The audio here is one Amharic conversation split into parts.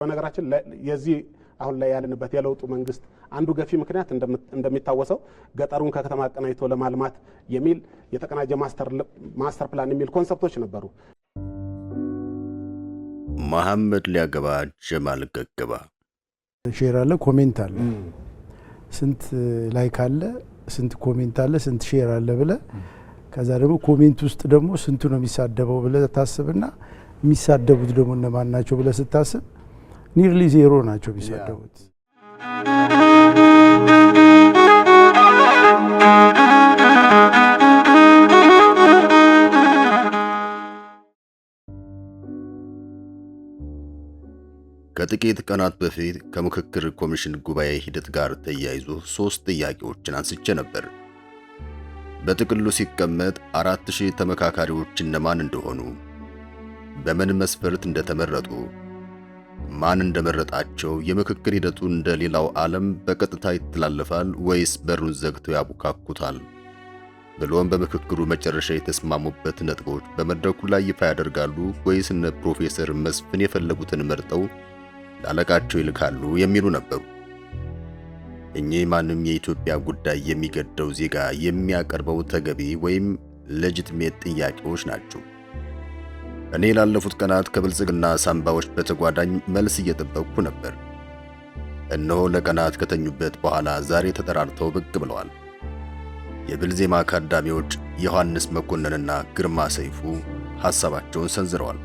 በነገራችን የዚህ አሁን ላይ ያለንበት የለውጡ መንግስት አንዱ ገፊ ምክንያት እንደሚታወሰው ገጠሩን ከከተማ አቀናጅቶ ለማልማት የሚል የተቀናጀ master plan የሚል concept ኦች ነበሩ። መሐመድ ሊያገባ ጀማል ገገባ። Share አለ፣ comment አለ፣ ስንት like አለ፣ ስንት comment አለ፣ ስንት share አለ ብለ፣ ከዛ ደግሞ comment ውስጥ ደግሞ ስንቱ ነው የሚሳደበው ብለ ታስብና የሚሳደቡት ደግሞ እነማን ናቸው ብለ ስታስብ nearly zero ናቸው የሚሳደቡት። ከጥቂት ቀናት በፊት ከምክክር ኮሚሽን ጉባኤ ሂደት ጋር ተያይዞ 3 ጥያቄዎችን አንስቼ ነበር። በጥቅሉ ሲቀመጥ 4000 ተመካካሪዎች እነማን እንደሆኑ፣ በምን መስፈርት እንደተመረጡ፣ ማን እንደመረጣቸው፣ የምክክር ሂደቱ እንደ ሌላው ዓለም በቀጥታ ይተላለፋል ወይስ በሩን ዘግተው ያቡካኩታል፣ ብሎም በምክክሩ መጨረሻ የተስማሙበት ነጥቦች በመድረኩ ላይ ይፋ ያደርጋሉ ወይስ እነ ፕሮፌሰር መስፍን የፈለጉትን መርጠው ላለቃቸው ይልካሉ የሚሉ ነበሩ። እኚህ ማንም የኢትዮጵያ ጉዳይ የሚገደው ዜጋ የሚያቀርበው ተገቢ ወይም legitimate ጥያቄዎች ናቸው። እኔ ላለፉት ቀናት ከብልጽግና ሳምባዎች በተጓዳኝ መልስ እየጠበቅኩ ነበር። እነሆ ለቀናት ከተኙበት በኋላ ዛሬ ተጠራርተው ብቅ ብለዋል። የብልዜማ ካዳሚዎች ዮሐንስ መኮንንና ግርማ ሰይፉ ሐሳባቸውን ሰንዝረዋል።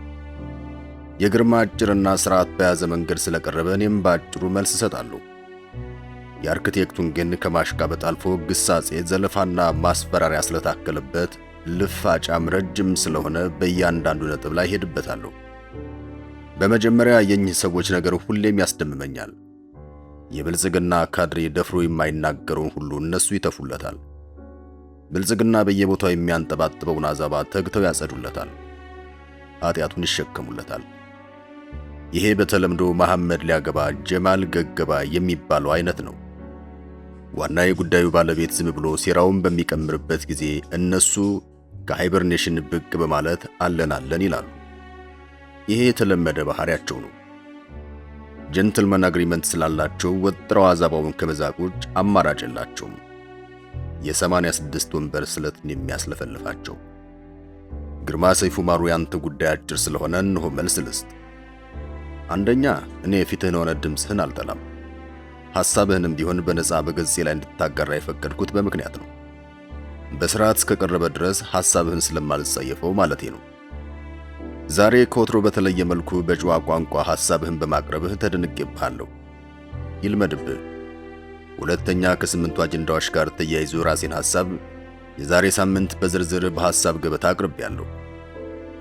የግርማ አጭርና ስርዓት በያዘ መንገድ ስለቀረበ እኔም በአጭሩ መልስ እሰጣለሁ። የአርክቴክቱን ግን ከማሽቃበጥ አልፎ ግሳጼ፣ ዘለፋና ማስፈራሪያ ስለታከለበት ልፋጫም ረጅም ስለሆነ በእያንዳንዱ ነጥብ ላይ ሄድበታለሁ። በመጀመሪያ የእኚህ ሰዎች ነገር ሁሌም ያስደምመኛል። የብልጽግና ካድሬ ደፍሮ የማይናገረውን ሁሉ እነሱ ይተፉለታል። ብልጽግና በየቦታው የሚያንጠባጥበውን አዛባ ተግተው ያጸዱለታል፣ ኃጢአቱን ይሸከሙለታል። ይሄ በተለምዶ መሐመድ ሊያገባ ጀማል ገገባ የሚባለው አይነት ነው። ዋና የጉዳዩ ባለቤት ዝም ብሎ ሴራውን በሚቀምርበት ጊዜ እነሱ ከ hibernation ብቅ በማለት አለን አለን ይላሉ። ይሄ የተለመደ ባህሪያቸው ነው። Gentleman agreement ስላላቸው ወጥረው አዛባውን ከመዛቅ ውጭ አማራጭ የላቸውም። የ86 ወንበር ስለትን የሚያስለፈልፋቸው። ግርማ ሰይፉ ማሩ፣ ያንተ ጉዳይ አጭር ስለሆነ እነሆ መልስ ልስጥ። አንደኛ፣ እኔ ፊትህን ሆነ ድምፅህን አልጠላም። ሐሳብህንም ቢሆን በነፃ በገጼ ላይ እንድታጋራ የፈቀድኩት በምክንያት ነው። በስርዓት እስከቀረበ ድረስ ሐሳብህን ስለማልጸየፈው ማለቴ ነው። ዛሬ ከወትሮ በተለየ መልኩ በጨዋ ቋንቋ ሐሳብህን በማቅረብህ ተደንቄብሃለሁ። ይልመድብህ። ሁለተኛ፣ ከ8ቱ አጀንዳዎች ጋር ተያይዞ ራሴን ሐሳብ የዛሬ ሳምንት በዝርዝር በሐሳብ ገበታ አቅርቤያለሁ።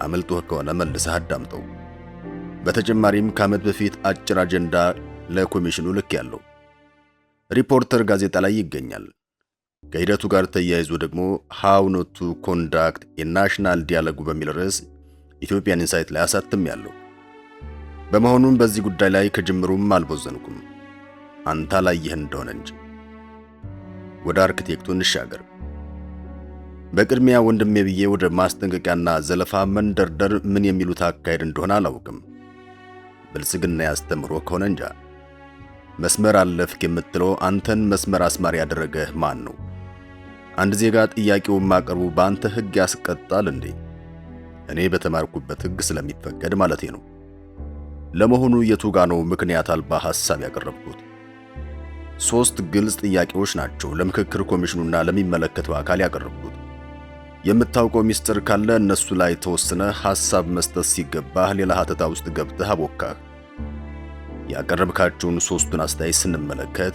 አመልጦህ ከሆነ መልሰህ አዳምጠው። በተጨማሪም ከዓመት በፊት አጭር አጀንዳ ለኮሚሽኑ ልኬያለሁ። ሪፖርተር ጋዜጣ ላይ ይገኛል። ከሂደቱ ጋር ተያይዞ ደግሞ "How not to conduct a national dialogue" በሚል ርዕስ Ethiopian Insight ላይ አሳትሜያለሁ። በመሆኑም በዚህ ጉዳይ ላይ ከጅምሩም አልቦዘንኩም። አንተ አላየህ እንደሆነ እንጂ። ወደ አርክቴክቱ እንሻገር። በቅድሚያ ወንድሜ ብዬ ወደ ማስጠንቀቂያና ዘለፋ መንደርደር ምን የሚሉት አካሄድ እንደሆነ አላውቅም። ብልጽግና ያስተምሮ ከሆነ እንጃ። መስመር አለፍክ የምትለው አንተን መስመር አስማሪ ያደረገህ ማን ነው? አንድ ዜጋ ጥያቄውን ማቅረቡ በአንተ ሕግ ያስቀጣል እንዴ? እኔ በተማርኩበት ሕግ ስለሚፈቀድ ማለቴ ነው። ለመሆኑ የቱ ጋ ነው ምክንያት አልባ ሐሳብ ያቀረብኩት? 3 ግልጽ ጥያቄዎች ናቸው ለምክክር ኮሚሽኑና ለሚመለከተው አካል ያቀረብኩት። የምታውቀው ሚስጥር ካለ እነሱ ላይ ተወስነ ሐሳብ መስጠት ሲገባህ ሌላ ሀተታ ውስጥ ገብተህ አቦካህ። ያቀረብካቸውን 3ቱን አስተያየት ስንመለከት፣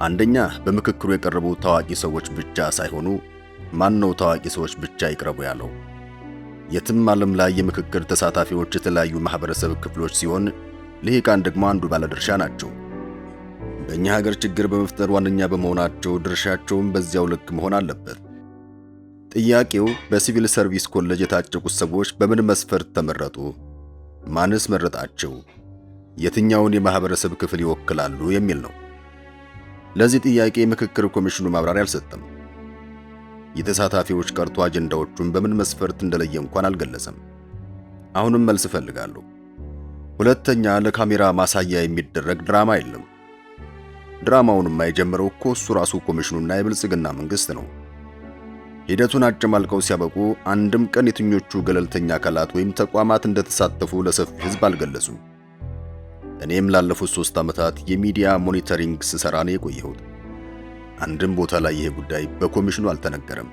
አንደኛ፣ በምክክሩ የቀረቡ ታዋቂ ሰዎች ብቻ ሳይሆኑ፣ ማን ነው ታዋቂ ሰዎች ብቻ ይቅረቡ ያለው? የትም ዓለም ላይ የምክክር ተሳታፊዎች የተለያዩ ማህበረሰብ ክፍሎች ሲሆን ልሂቃን ደግሞ አንዱ ባለድርሻ ናቸው። በእኛ ሀገር ችግር በመፍጠር ዋነኛ በመሆናቸው ድርሻቸውን በዚያው ልክ መሆን አለበት። ጥያቄው በሲቪል ሰርቪስ ኮሌጅ የታጨቁት ሰዎች በምን መስፈርት ተመረጡ? ማንስ መረጣቸው? የትኛውን የማህበረሰብ ክፍል ይወክላሉ የሚል ነው። ለዚህ ጥያቄ ምክክር ኮሚሽኑ ማብራሪያ አልሰጠም። የተሳታፊዎች ቀርቶ አጀንዳዎቹን በምን መስፈርት እንደለየ እንኳን አልገለጸም። አሁንም መልስ እፈልጋለሁ። ሁለተኛ ለካሜራ ማሳያ የሚደረግ ድራማ የለም። ድራማውንማ የጀመረው እኮ እሱ ራሱ ኮሚሽኑና የብልጽግና መንግስት ነው። ሂደቱን አጨማልቀው ሲያበቁ አንድም ቀን የትኞቹ ገለልተኛ አካላት ወይም ተቋማት እንደተሳተፉ ለሰፊ ህዝብ አልገለጹም። እኔም ላለፉት 3 ዓመታት የሚዲያ monitoring ስሰራ ነው የቆየሁት። አንድም ቦታ ላይ ይሄ ጉዳይ በኮሚሽኑ አልተነገረም።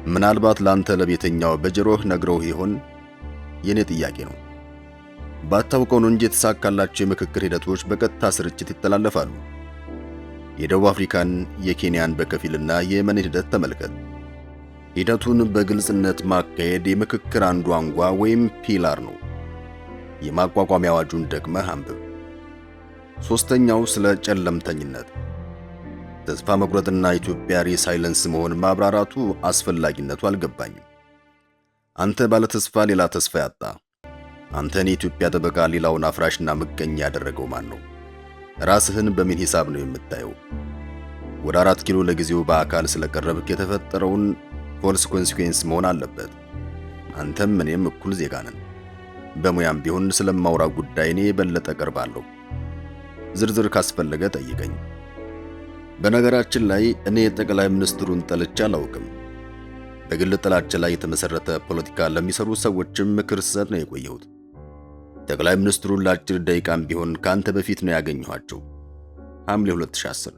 ምናልባት ላንተ ለቤተኛው በጆሮህ ነግረውህ ይሆን? የኔ ጥያቄ ነው። ባታውቀው ነው እንጂ የተሳካላቸው የምክክር ሂደቶች በቀጥታ ስርጭት ይተላለፋሉ። የደቡብ አፍሪካን፣ የኬንያን በከፊልና የየመን ሂደት ተመልከት። ሂደቱን በግልጽነት ማካሄድ የምክክር አንዱ አንጓ ወይም pillar ነው። የማቋቋሚያ አዋጁን ደግመህ አንብብ። ሶስተኛው ስለ ጨለምተኝነት፣ ተስፋ መቁረጥና ኢትዮጵያ resilience መሆን ማብራራቱ አስፈላጊነቱ አልገባኝም። አንተ ባለተስፋ ሌላ ተስፋ ያጣ፣ አንተን የኢትዮጵያ ጠበቃ ሌላውን አፍራሽና ምቀኛ ያደረገው ማን ነው? ራስህን በምን ሂሳብ ነው የምታየው? ወደ 4 ኪሎ ለጊዜው በአካል ስለቀረብክ የተፈጠረውን false consequence መሆን አለበት። አንተም እኔም እኩል ዜጋ ነን። በሙያም ቢሆን ስለማውራ ጉዳይ እኔ የበለጠ ቀርባለሁ። ዝርዝር ካስፈለገ ጠይቀኝ። በነገራችን ላይ እኔ ጠቅላይ ሚኒስትሩን ጠልቼ አላውቅም። በግል ጥላቻ ላይ የተመሰረተ ፖለቲካ ለሚሰሩ ሰዎችም ምክር ስሰጥ ነው የቆየሁት። ጠቅላይ ሚኒስትሩን ለአጭር ደቂቃም ቢሆን ካንተ በፊት ነው ያገኘኋቸው፣ ሐምሌ 2010።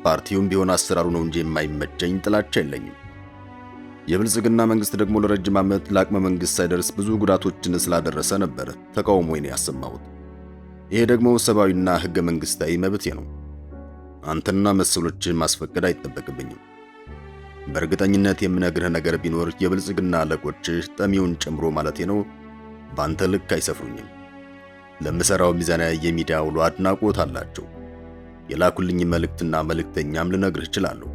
ፓርቲውም ቢሆን አሰራሩ ነው እንጂ የማይመቸኝ ጥላቻ የለኝም። የብልጽግና መንግስት ደግሞ ለረጅም ዓመት ለአቅመ መንግስት ሳይደርስ ብዙ ጉዳቶችን ስላደረሰ ነበር ተቃውሞዬን ያሰማሁት። ይሄ ደግሞ ሰብአዊና ህገ መንግስታዊ መብቴ ነው። አንተና መሰሎችን ማስፈቀድ አይጠበቅብኝም። በእርግጠኝነት የምነግርህ ነገር ቢኖር የብልጽግና አለቆችህ ጠሚውን ጨምሮ ማለቴ ነው ባንተ ልክ አይሰፍሩኝም። ለምሰራው ሚዛናዊ የሚዲያ ውሎ አድናቆት አላቸው። የላኩልኝ መልእክትና መልእክተኛም ልነግርህ እችላለሁ።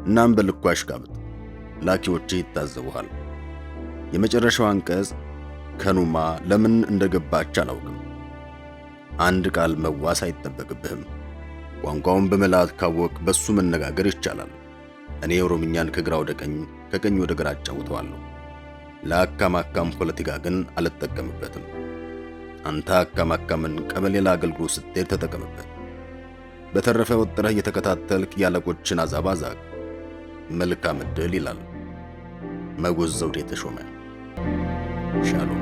እናም በልኩ አሽቃብጥ፣ ላኪዎችህ ይታዘቡሃል። የመጨረሻው አንቀጽ ከኑማ ለምን እንደገባች አላውቅም። አንድ ቃል መዋስ አይጠበቅብህም። ቋንቋውን በመላት ካወቅ በሱ መነጋገር ይቻላል። እኔ ኦሮምኛን ከግራ ወደ ቀኝ ከቀኝ ወደ ግራ አጫውተዋለሁ። ለአካማካም ፖለቲካ ግን አልጠቀምበትም። አንተ አካማካምን ቀበሌ ለአገልግሎት ስትሄድ ተጠቀምበት። በተረፈ ወጥረህ እየተከታተልክ ያለቆችን አዛባዛቅ። መልካም ዕድል ይላል መጎዝ ዘውዴ ተሾመ። ሻሎም።